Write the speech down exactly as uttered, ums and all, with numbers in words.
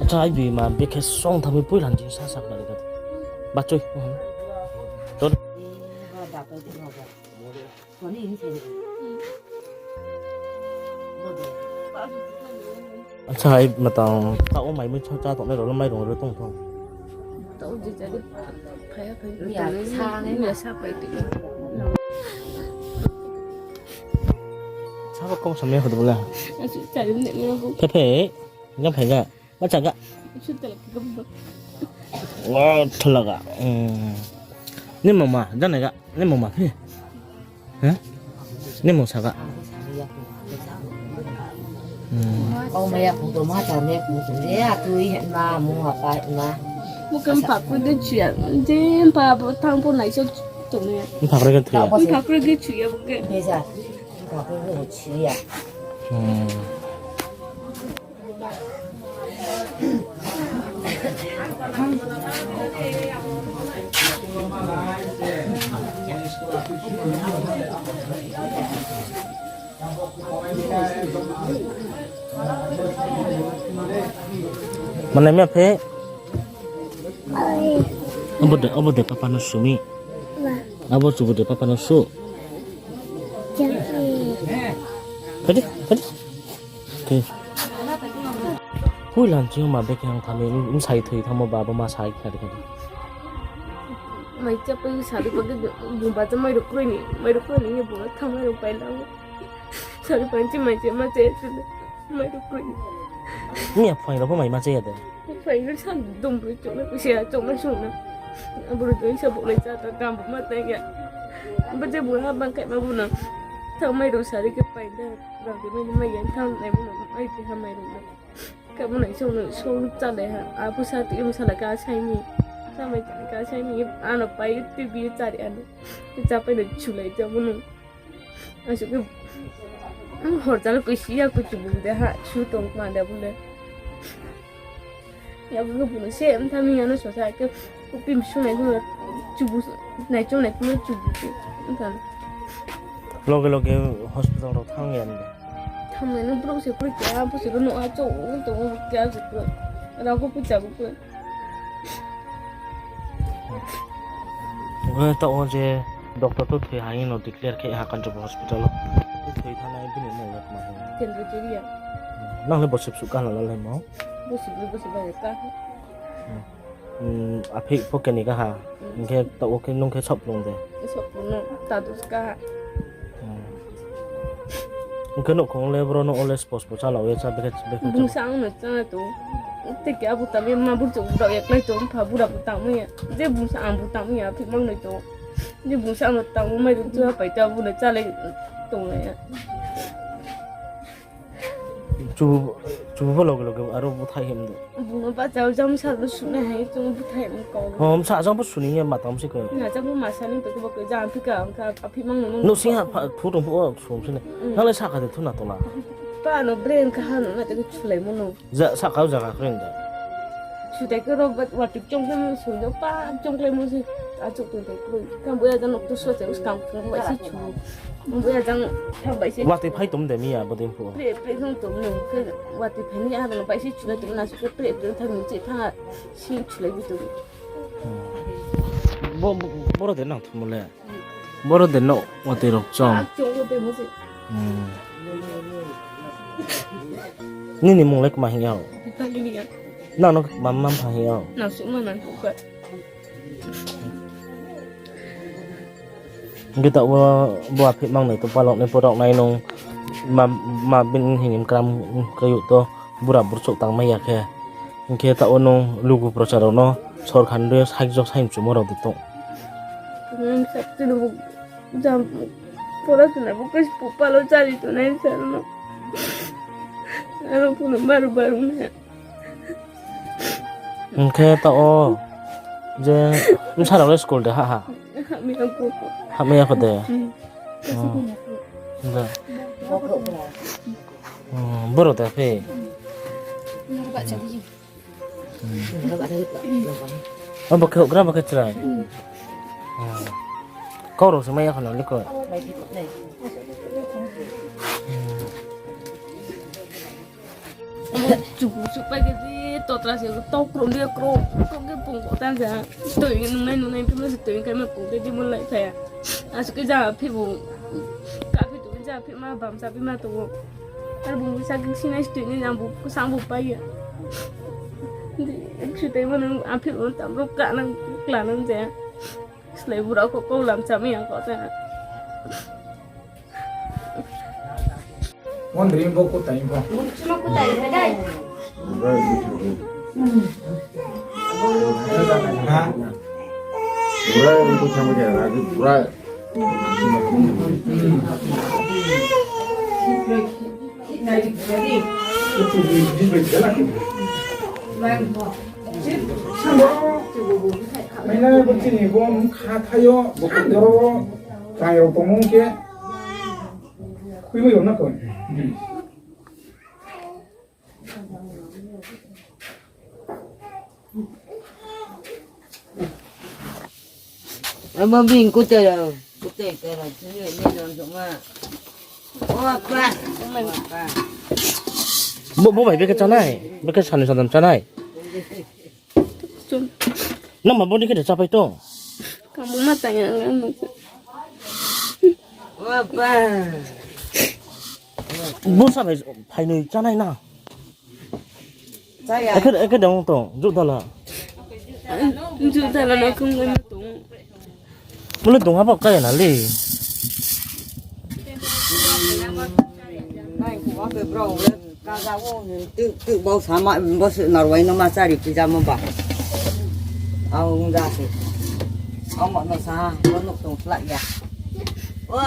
Acha, ai bi ma bekhe song thami pui lan jing sa sa khnari ka. Bachoi. Acha, ai matang ta o mai mui cha cha tongnai rao le mairung ro tong thong. Sabo kong samya kho dole. Phe phe, jang phai ga. Bacha ga. Wa, thalaga. Ni mama, jang nai ga. Ni mama phe. Ha? Ni mung sa ga. O maya phu to ma cha ne phu to ne a tu i ma mu ha pa ma. Mu kan pa ku de chia. Je pa bo thang po nai so to ne. Ni pa kre ga tu ya. Ni pa kre ga tu ya bo ke. Ni sa. Ni pa kre ga tu ya. Mane mia phe? Abo de, abo de papa no sumi. Abo chubu de papa no su. Phai di, phai di. Pui lan ching ma bekhe ang thami, bsai thoi thamo ba, bo ma sai khnari khnari. Mai cha pai sari pa ke bung ba cha mai ruk kroi ni, mai ruk kroi ni, bung thang mai ruk pai lang. Sari pa chi mai cha ma cha, mai ruk kroi ni. Ni a phai rok pho mai ma cha ya de. Phai ruk sa dum ruk chok na, kusia chok na sung na. Abo ruk sa bo lai cha ta kam bo ma ta ya. Bo je bung ha bang kai ma bo na. Thang mai ruk sari ke pai da. Rang di mai mai yan thang nai bo na, mai ti ha mai ruk na. Kabo nai song no song chale ha. Apo sa ti mo sala ka sai ni. Sa mai ka sai ni. Ano pai ti bi chari ano. Cha pai no chulai cha bo no. Asuh ke, ang hor chalo kusi ya kuchu bu de ha, su tong ma de bu le. Ya bu bu se, em thami ano sosa ke, kupi msu nai bu, chubu, nai chong nai bu chubu ke, em thami. Loge loge hospital rao thang ya de. Thang nai no brouh se puri kya, bu se no a chong, tong kya se puri. Rao ko pucha bu puri. Omo taoh wo je doctor to thoi ha hing no declare khe ha Kanchanpur hospital wo. Thoi thanai bini mung le kma hing. Kendra Keria. Nang le bosip suh ka lalai mo? Bosip le bosip bai ka. Hmm. Hmm, aphi pho keni ka ha. Hmm. Hing khe taoh wo khe nung khe sop lung de. Sop lung no ta dos ka ha. Hmm. Hing khe nouhkhong le boro no always post post chala ye cha bekhe bekhe. Bung sa ang no chana to. Tei khe abo tang ye ma burchouh rao ya klái tong pha bura bo tang ya. Je bung sa ang bo tang ya phi mang noi to. Je bung sa ang no tang mai rung chua pai ta bo no chalai tong ya. Chubu, chubu pho loge loge aro búthaih him de. Bung no ba jao jang sa no sunai hai chung búthaih him kau. Hom sa jang bo suni ya ma tang si ko. Na jang bo ma sa ni to bo ko jang phi ka ang ka aphi mang no. No sing ha phu tong phu o sung sini. Hmm. Nang le sa ka de thu na tola. Pa no brain ka ha no na te ko chulai mo no. Ja, sahka wo jaga khe da. Sutai khe ro, watui chongkhlaimo soi no, pa chongkhlaimo se, achouh tong tong kroi. Khe bo ya jang nok tu so se, uskang phung bai se chu. Bo ya jang thang bai se. Watui phai tom de mi ya, bodei phuh. Pre, pre hong tom no, khe watui phai ni ya, bai se chu na tom na, su khe pre, pre thang ni che thang, si chulai bi tom. Hmm. Bo, bo, boro de nang thum le. Boro de no watui rok chong. Ah, chong watui mo se. Hmm. Nini mung le kma hing yao? Tali ni ya. Nang no mam mam pha hing yao? Nang su ma nang ku ka. Hing khe taoh wo bo aphi mang nai to palok nai porok nai nung ma, ma bini hing kram kayu to. Bura burchouh tangmai ya khe. Hing khe taoh wo nung lugu procha rao no sorkar ni sahajyo sai mchumo rao di tong. Nung sakti no bo jam pora suna bo khe pupalo chari tongnai sa no. Aro phuno baru baru na. Hing khe taoh wo je bsa rao le school de ha ha. Hamya ko. Hamya ko de. Hmm. Oh. Da. Hmm, boro da phe. Hmm. Abo khe houhgra, abo khe chrai. Hmm. Kau rao se mai ya kho no le ko. Chubu suhpai khe di, totra se tau kro di, kro, kro khe pung kho tang sa. Toi nungnai nungnai phimo se toi khe ma kung khe di mo lai phai ya. Asuh khe ja phimo, ka phi tong ja phima bamsa phima tong ou. Ar bung bisa khe sinai stui ni ang bu kusang bu pai ya. Di, sutai mo nung ang phimo tam ro ka nang kla nang ja. Slai bura kho kau lam chami ang kho ta. Wondri bo kutai bo. Chuma kutai ba dai. Ha? Bura ko chama ke na, bura. Mai na bo chini bo kha thaio, bo kha doro, tang rao tongmung khe. Khuimai rao na koi. Abo bini kutai rao, kutai rao, sini ni rao joma. O apa, o apa. Bo, bo bai bekhe chánai, bekhe sani sadam chánai. Chun. Nang ma bo ni khe de chápai tong. Kamo ma tang ya, ang ma. Bo sa bai phainoi chánai na. Ekhe, ekhe dang tong, judala. Judala na kung ma tong. Mule tong haba kaya na le. Nai, kuwa ke bro, le, kaja wo, tu, tu, bau sama, bau se narwai no ma chari pijamo ba. Au, ong ja se. Amo no sa, bo nuk tong slak ya. O,